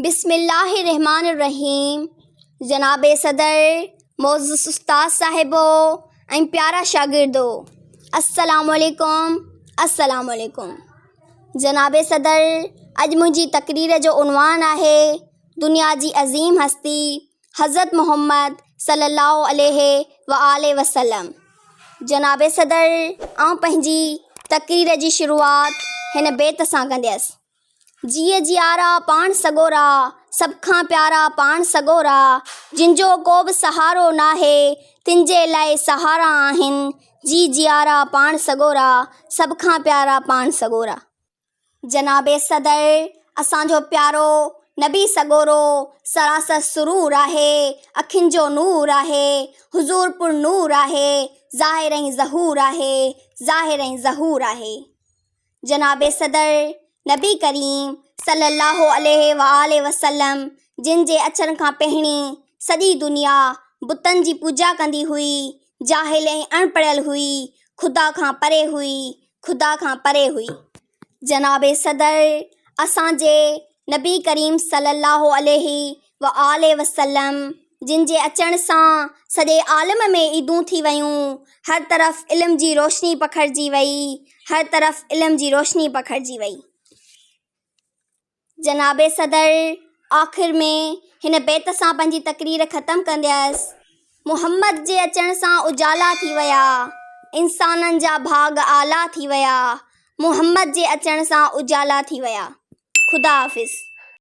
بسم الله الرحمٰن الرحيم جناب صدر معزز استاد صاحبو ۽ پيارا شاگردو السلام عليڪم السلام عليڪم جناب صدر اڄ منهنجي تقرير جو عنوان آهي دنيا جي عظيم هستي حضرت محمد صلي الله عليه وآله وسلم جناب صدر آئون پنهنجي تقرير جي شروعات هن بيت سان ڪنديس جيء جيارا پاڻ سڳورا، سڀ کان پيارا پاڻ سڳورا، جن جو ڪو به سهارو ناهي، تن جي لاء سهارا آهن، جيء جيارا پاڻ سڳورا، سڀ کان پيارا پاڻ سڳورا. جناب صدر اسان جو پيارو نبي سڳورو سراسر سرور آهي، اکين جو نور آهي، حضور پر نور آهي، ظاهر ۽ ظهور آهي، ظاهر ۽ ظهور آهي. جناب صدر نبي ڪريم صلي الله عليه واٰله وسلم جن جي اچڻ کان پهرين سڄي دنيا بتن جي پوڄا ڪندي هئي، جاهل ۽ اڻ پڙهيل هئي، خدا کان پري هئي، خدا کان پري هئي. جناب صدر اسان جي نبي ڪريم صلي الله عليه واٰله وسلم جن جي اچڻ سان سڄي عالم ۾ عيدون ٿي ويون، هر طرف علم جي روشني پکڙجي وئي، هر طرف علم جي روشني پکڙجي وئي. جناب صدر آخر ۾ هن بيت سان پنهنجي تقرير ختم ڪنديس، محمد جي اچڻ سان اجالا ٿي ويا، انسانن جا ڀاڳ اعليٰ ٿي ويا، محمد جي اچڻ سان اجالا ٿي ويا. خدا حافظ.